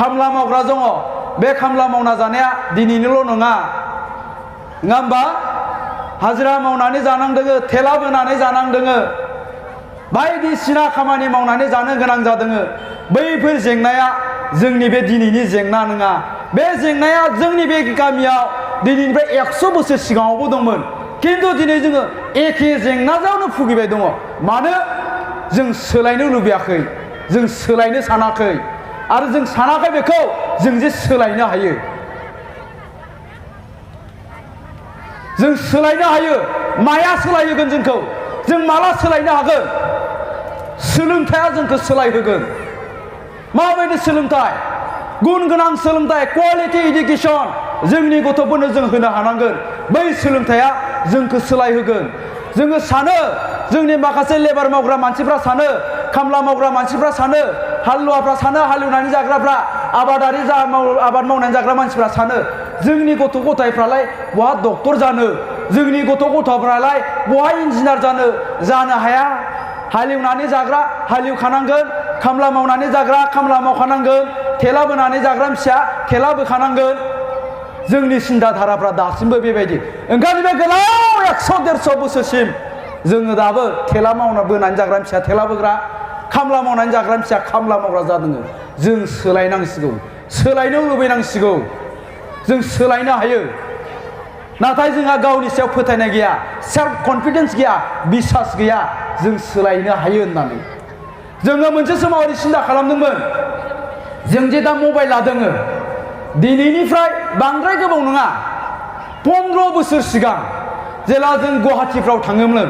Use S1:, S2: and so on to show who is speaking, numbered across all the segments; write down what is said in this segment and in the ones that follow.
S1: खामला मावग्रा दङ बे खामला मावना जानाया दिनैनिल' नङा नङा होमबा हाजिरा मावनानै जानांदोङो थेला बोनानै जानांदोङो बायदिसिना खामानि मावनानै जानो गोनां जादोङो बैफोर जेंनाया जोंनि बे दिनैनि जेंना नङा बे जेंनाया जोंनि बे गामियाव दिनैनिफ्राय 100 बोसोर सिगाङावबो दंमोन किन्तु दिनै जोङो एखे जेंनाजोंनो भुगिबाय दङ मानो जों सोलायनो लुबैयाखै जों सोलायनो सानाखै आरो जों सानाखै बेखौ जों जे सोलायनो हायो जों सोलायनो हायो माया सोलायहोगोन जोंखौ जों माला सोलायनो हागोन सोलोंथाइया जोंखौ सोलायहोगोन माबायदि सोलोंथाइ गुन गोनां सोलोंथाइ क्वालिटि एडुकेसन जोंनि गथ'फोरनो जों होनो हानांगोन बै सोलोंथाइया जोंखौ सोलायहोगोन जोङो सानो जोंनि माखासे लेबार मावग्रा मानसिफ्रा सानो खामला मावग्रा मानसिफ्रा सानो हालुवाफ्रा सानो हालेवनानै जाग्राफ्रा आबादारि आबाद मावनानै जाग्रा मानसिफ्रा सानो जोंनि गथ' गथायफ्रालाय बहा डक्टर जानो जोंनि गथ' गथ'फ्रालाय बहा इन्जिनियार जानो हाया हालेवनानै जाग्रा हालेवखानांगोन खामला मावनानै जाग्रा खामला मावखानांगोन थेला बोनानै जाग्रा फिसा थेला बोखानांगोन जोंनि सिन्था धाराफ्रा दासिमबो बेबायदि ओंखायनो बे गोलाव 100-150 बोसोरसिम जोङो दाबो थेला मावना बोनानै जाग्रा फिसा थेला बोग्रा खामला मावनानै जाग्रा फिसा खामला मावग्रा जादों जों सोलायनांसिगौ सोलायनो लुबैनांसिगौ जों सोलायनो हायो नाथाय जोंहा गावनि सायाव फोथायनाय गैया सेल्फ कनफिडेन्स गैया बिसास गैया जों सोलायनो हायो होननानै जोङो मोनसे समाव ओरै सिन्था खालामदोंमोन जों जे दा मबाइल लादोङो दिनैनिफ्राय बांद्राय गोबाव नङा 15 बोसोर सिगां जेला जों गुवाहाटीफ्राव थाङोमोन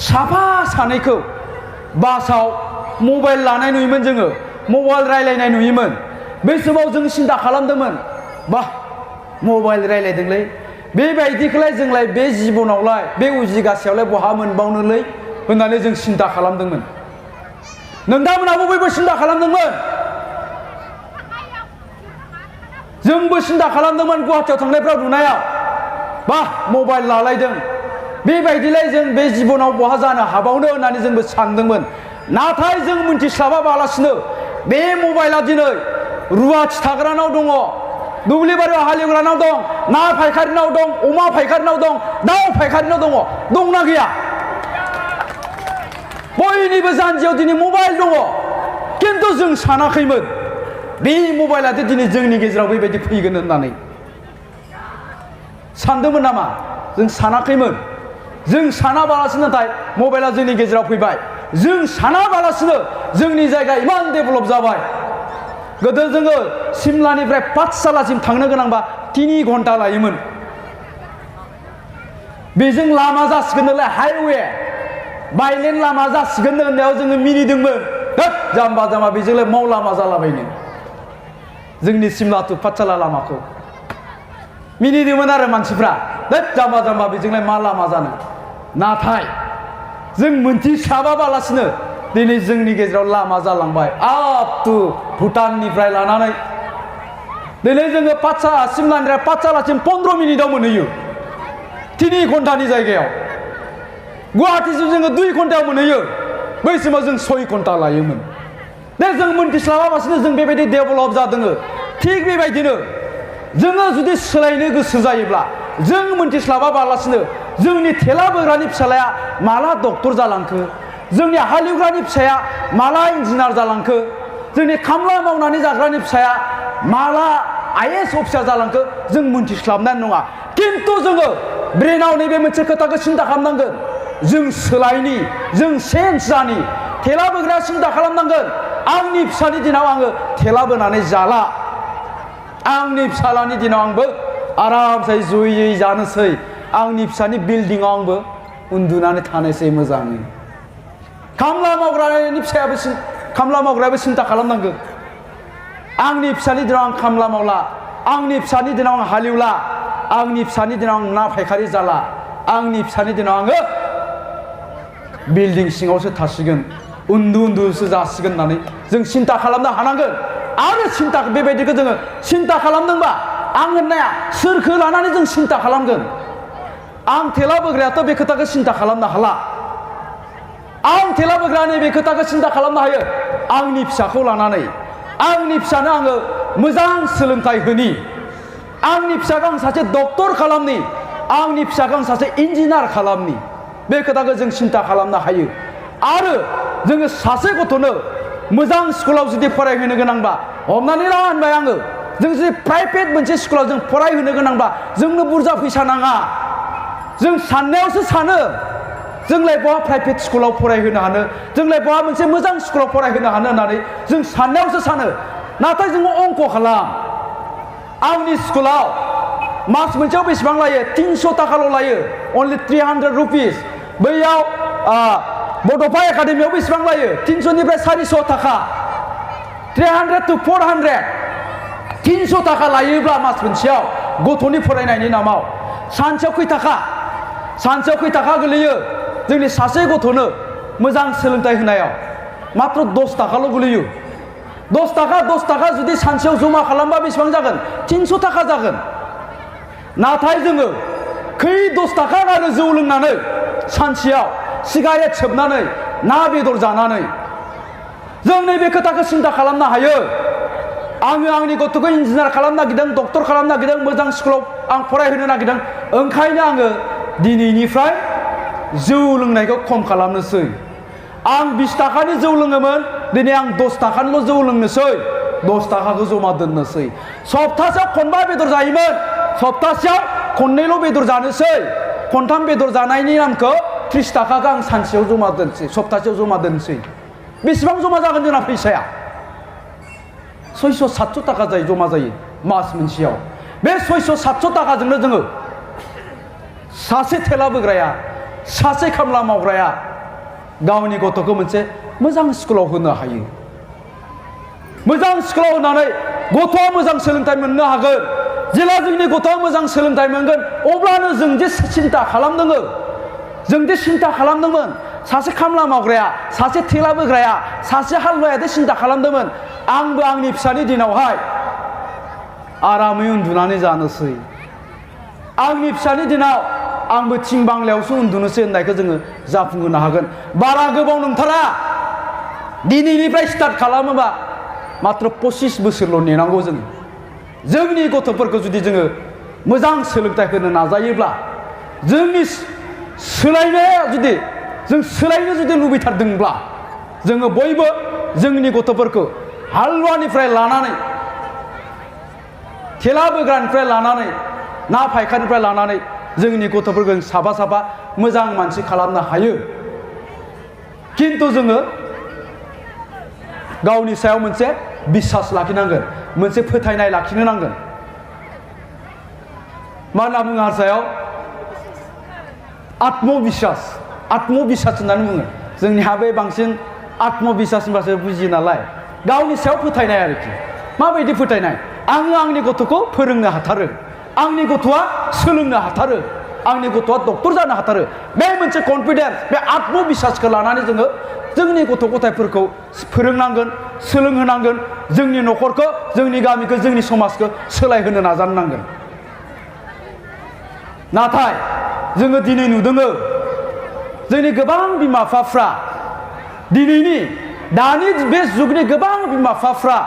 S1: साफा सानैखौ बासाव मबाइल लानाय नुयोमोन जोङो मबाइल रायलायनाय नुयोमोन बै समाव जों सिन्था खालामदोंमोन बा मबाइल रायलायदोंलै बेबायदिखौलाय जोंलाय बे जिबनावलाय बे उजिगासेयावलाय बहा मोनबावनोलै होननानै जों सिन्था खालामदोंमोन नोंथांमोनाबो बयबो सिन्था खालामदोंमोन जोंबो सिन्था खालामदोंमोन गुवाहाटीयाव थांनायफ्राव नुनायाव बा मबाइल लालायदों बेबायदिलाय जों बे जिबनाव बहा जानो हाबावनो होननानै जोंबो सानदोंमोन नाथाय जों मिन्थिस्लाबालासिनो बे मबाइला दिनै रुवाथि थाग्रानाव दङ दुब्लि बारियाव हालेवग्रानाव दं ना फायखारिनाव दं अमा फायखारिनाव दं दाउ फायखारिनाव दङ दंना गैया बयनिबो जानजियाव दिनै मबाइल दङ किन्तु जों सानाखैमोन बे मबाइला दिनै जोंनि गेजेराव बेबायदि फैगोन होननानै सानदोंमोन नामा जों सानाखैमोन जों सानाबालासिनो नाथाय मबाइला जोंनि गेजेराव फैबाय जों सानाबालासिनो जोंनि जायगा इमान डेभेलप जाबाय गोदो जोङो सिमलानिफ्राय पाठशालासिम थांनो गोनांबा 3 घन्टा लायोमोन बेजों लामा जासिगोन नालाय हाइवे बाइलेन लामा जासिगोन होननायाव जोङो मिनिदोंमोन जाम्बा जाम्बा बेजोंलाय माव लामा जालाबायनो जोंनि सिमला टु पाठशाला लामाखौ मिनिदोंमोन आरो मानसिफ्रा जाम्बा जाम्बा बेजोंलाय मा लामा जानो नाथाय जों मोनथिस्लाबालासिनो दिनै जोंनि गेजेराव लामा जालांबाय आप टु भुटाननिफ्राय लानानै दिनै जोङो सिमलानिफ्राय पाठशालासिम 15 मिनिटाव मोनहैयो 3 घन्टानि जायगायाव गुवाहाटीसिम जोङो 2 घन्टायाव मोनहैयो बै समाव जों 6 घन्टा लायोमोन दे जों मोनथिस्लाबालासिनो जों बेबायदि डेभेलप जादों थिग बेबायदिनो जोङो जुदि सोलायनो गोसो जायोब्ला जों मोनथिस्लाबालासिनो जोंनि थेला बोग्रानि फिसालाया माला डक्टर जालांखो जोंनि हालेवग्रानि फिसाया माला इन्जिनियार जालांखो जोंनि खामला मावनानै जाग्रानि फिसाया माला IAS अफिसार जालांखो जों मोनथिस्लाबनाय नङा किन्तु जोङो ब्रेनाव नैबे मोनसे खोथाखौ सिन्था खालामनांगोन जों सोलायनि जों चेन्ज जानि थेला बोग्राया सिन्था खालामनांगोन आंनि फिसानि दिनाव आङो थेला बोनानै जाला आंनि फिसालानि दिनाव आंबो आरामसे जयै जानोसै आंनि फिसानि बिल्डिंआव आंबो उन्दुनानै थानोसै मोजाङै खामला मावग्रायाबो सिन्था खालामनांगोन आंनि फिसानि दिनाव आं खामला मावला आंनि फिसानि दिनाव आं हालेवला आंनि फिसानि दिनाव आं ना फायखारि जाला आंनि फिसानि दिनाव आङो बिल्डिं सिङावसो थासिगोन उन्दुसो जासिगोन होननानै जों सिन्था खालामनो हानांगोन आरो सिन्था बेबायदिखौ जोङो सिन्था खालामदोंबा आं होननाया सोरखौ लानानै जों सिन्था खालामगोन आं थेला बोग्रायाथ' बे खोथाखौ सिन्था खालामनो हाला आं थेला बोग्रानि बे खोथाखौ सिन्था खालामनो हायो आंनि फिसाखौ लानानै आंनि फिसानो आङो मोजां सोलोंथाइ होनि आंनि फिसाखौ आं सासे डक्टर खालामनि आंनि फिसाखौ आं सासे इन्जिनियार खालामनि बे खोथाखौ जों सिन्था खालामनो हायो आरो जोङो सासे गथ'नो मोजां स्कुलाव जुदि फरायहोनो गोनांबा हमनानै ला होनबाय आङो जों जुदि प्राइभेट मोनसे स्कुलाव जों फरायहोनो गोनांबा जोंनो बुरजा फैसा नाङा जों साननायावसो सानो जोंलाय बहा प्राइभेट स्कुलाव फरायहोनो हानो जोंलाय बहा मोनसे मोजां स्कुलाव फरायहोनो हानो होननानै जों साननायावसो सानो नाथाय जोङो अंक खालाम आंनि स्कुलाव मास मोनसेयाव बेसेबां लायो 300 थाखाल' लायो अनलि 300 रुपिस बैयाव बड'फा एकाडेमियाव बेसेबां लायो 300 निफ्राय 400 थाखा 300 to 400 300 थाखा लायोब्ला मास मोनसेयाव गथ'नि फरायनायनि नामाव सानसेयाव खै थाखा गोलैयो जोंनि सासे गथ'नो मोजां सोलोंथाइ होनायाव मात्र 10 थाखाल' गोलैयो 10 थाखा जुदि सानसेयाव जमा खालामबा बेसेबां जागोन 300 थाखा जागोन नाथाय जोङो खै 10 थाखा आरो जौ लोंनानै सानसेयाव सिगारेट सोबनानै ना बेदर जानानै जों नैबे खोथाखौ सिन्था खालामनो हायो आङो आंनि गथ'खौ इन्जिनियार खालामनो नागिरदों डक्टर खालामनो नागिरदों मोजां स्कुलाव आं फरायहोनो नागिरदों ओंखायनो आङो दिनैनिफ्राय जौ लोंनायखौ खम खालामनोसै आं 20 थाखानि जौ लोङोमोन दिनै आं 10 थाखानिल' जौ लोंनोसै 10 थाखाखौ जमा दोननोसै सप्तासेयाव खनबा बेदर जायोमोन सप्तासेयाव खननैल' बेदर जानोसै खनथाम बेदर जानायनि नामखौ 30 थाखाखौ आं सानसेयाव जमा दोनसै सप्तासेयाव जमा दोनसै बेसेबां जमा जागोन जोंना फैसाया 600-700 थाखा जायो जमा जायो मास मोनसेयाव बे 600-700 थाखाजोंनो जोङो सासे थेला बोग्राया सासे खामला मावग्राया गावनि गथ'खौ मोनसे मोजां स्कुलाव होनो हायो मोजां स्कुलाव होनानै गथ'आ मोजां सोलोंथाइ मोननो हागोन जेला जोंनि गथ'आ मोजां सोलोंथाइ मोनगोन अब्लानो जों जे सिन्था खालामदोंमोन सासे खामला मावग्राया सासे थेला बोग्राया सासे हालुवाया सिन्था खालामदोंमोन आंबो आंनि फिसानि दिनावहाय आरामै उन्दुनानै जानोसै आंनि फिसानि दिनाव आंबो थिं बांलायावसो उन्दुनोसै होननायखौ जोङो जाफुंहोनो हागोन बारा गोबाव नंथारा दिनैनिफ्राय स्टार्ट खालामोबा मात्र 25 बोसोरल' नेनांगौ जोंनि गथ'फोरखौ जुदि जोङो मोजां सोलोंथाइ होनो नाजायोब्ला जोंनि सोलायनाया जुदि जों सोलायनो जुदि लुबैथारदोंब्ला जोङो बयबो जोंनि गथ'फोरखौ हालुवानिफ्राय लानानै थेला बोग्रानिफ्राय लानानै ना फायखारिनिफ्राय लानानै जोंनि गथ'फोरखौ साफा मोजां मानसि खालामनो हायो खिन्थु जोङो गावनि सायाव मोनसे बिसास लाखिनांगोन मोनसे फोथायनाय लाखिनो नांगोन मा होनना बुङो हारसायाव आत्मबिसास होननानै बुङो जोंनिहा बे बांसिन आत्मबिसास होनबासो बुजियो नालाय गावनि सायाव फोथायनाय आरोखि माबायदि फोथायनाय आङो आंनि गथ'खौ फोरोंनो हाथारो आंनि गथ'आ सोलोंनो हाथारो आंनि गथ'आ डक्टर जानो हाथारो बे मोनसे कनफिडेन्स बे आत्मबिसासखौ लानानै जोङो जोंनि गथ' गथायफोरखौ फोरोंनांगोन सोलोंहोनांगोन जोंनि न'खरखौ जोंनि गामिखौ जोंनि समाजखौ सोलायहोनो नाजानो नांगोन नाथाय जोङो दिनै नुदोङो जोंनि गोबां बिमा बिफाफ्रा दानि बे जुगनि गोबां बिमा बिफाफ्रा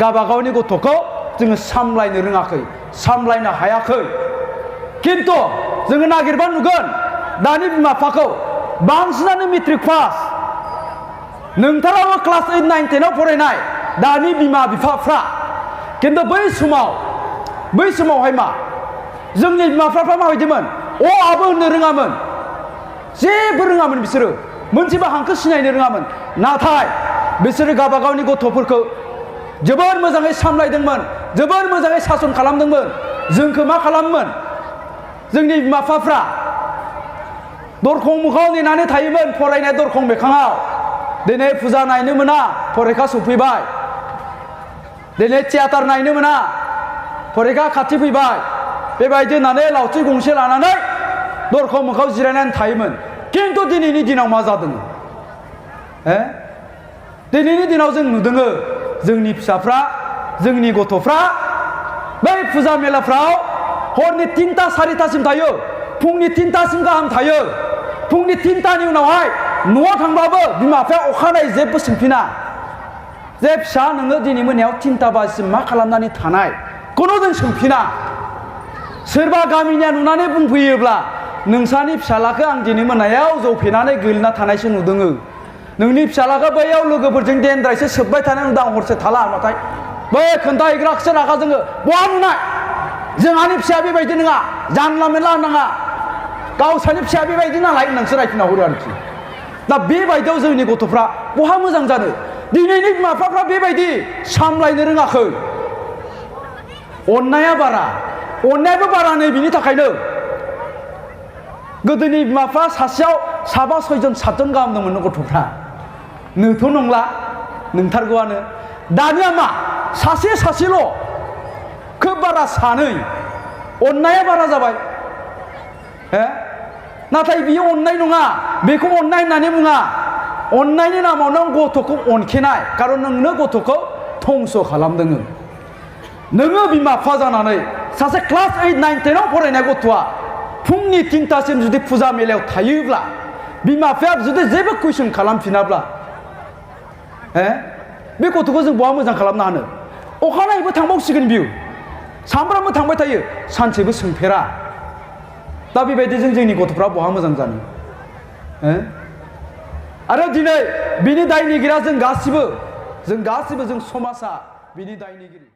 S1: गावबागावनि गथ'खौ जोङो सामलायनो रोङाखै सामलायनो हायाखै खिन्थु जोङो नागिरबा नुगोन दानि बिमा बिफाखौ बांसिनानो मेट्रिक पास नोंथाराबो क्लास 8, 9, 10 आव फरायनाय दानि बिमा बिफाफ्रा खिन्थु बै समावहाय मा जोंनि बिमा बिफाफ्रा माबायदिमोन अ आबो होननो रोङामोन जेबो रोङामोन बिसोरो मोनसेबो हांखो सिनायनो रोङामोन नाथाय बिसोरो गावबागावनि गथ'फोरखौ जोबोर मोजाङै सामलायदोंमोन जोबोर मोजाङै सासन खालामदोंमोन जोंखौ मा खालामोमोन जोंनि बिमा बिफाफ्रा दरखं मोखाङाव नेनानै थायोमोन फरायनाय दरखं मोखाङाव दिनै फुजा नायनो मोना फरिखा सफैबाय दिनै थियाटार नायनो मोना फरिखा खाथि फैबाय बेबायदि होननानै लावथि गंसे लानानै दरखं मोखाङाव जिरायनानै थायोमोन खिन्थु दिनैनि दिनाव मा जादों दिनैनि दिनाव जों नुदोङो जोंनि फिसाफ्रा जोंनि गथ'फ्रा बै फुजा मेलाफ्राव हरनि 3टा 4टासिम थायो फुंनि 3टासिम गाहाम थायो फुंनि 3टानि उनावहाय न'आव थांबाबो बिमा बिफाया अखानायै जेबो सोंफिना जे फिसा नोङो दिनै मोनायाव 3टा बाजिसिम मा खालामनानै थानाय खुनु जों सोंफिना सोरबा गामिनिया नुनानै बुंफैयोब्ला नोंसानि फिसालाखौ आं दिनै मोनायाव जौ फेनानै गोलैना थानायसो नुदोङो नोंनि फिसालाखौ बैयाव लोगोफोरजों देनद्रायसो सोबबाय थानाय नुदों हरसे थाला नाथाय बै खोन्थाहैग्राखौसो रागा जोङो बहा नुनाय जोंहानि फिसाया बेबायदि नङा जानला मेनला होनाङा गावसानि फिसाया बेबायदि नालाय नोंसोर रायफिना हरो आरोखि दा बेबायदियाव जोंनि गथ'फ्रा बहा मोजां जानो दिनैनि बिमा बिफाफ्रा बेबायदि सामलायनो रोङाखै अननाया अननायाबो बारा नै बिनि थाखायनो गोदोनि बिमा बिफा सासेयाव 7 6 7 गाहाम दंमोन गथ'फ्रा नोथ' नंला नोंथारगौआनो दानिया मा सासेल' खोब बारा सानै अननाया बारा जाबाय नाथाय बियो अननाय नङा बेखौ अननाय होननानै बुङा अननायनि नामाव नों गथ'खौ अनखेनाय खारन नोंनो गथ'खौ धंस' खालामदों नोङो बिमा बिफा जानानै सासे क्लास 8 9 10 आव फरायनाय गथ'आ फुंनि 3टासिम जुदि फुजा मेलायाव थायोब्ला बिमा बिफाया जुदि जेबो कुइसन खालामफिनाब्ला बे गथ'खौ जों बहा मोजां खालामनो हानो अखानायैबो थांबावसिगोन बियो सामफ्रामबो थांबाय थायो सानसेबो सोंफेरा दा बेबायदिजों जोंनि गथ'फ्रा बहा मोजां जानो आरो दिनै बिनि दायनिगिरिया जों गासिबो जों समाजा बिनि दायनिगिरि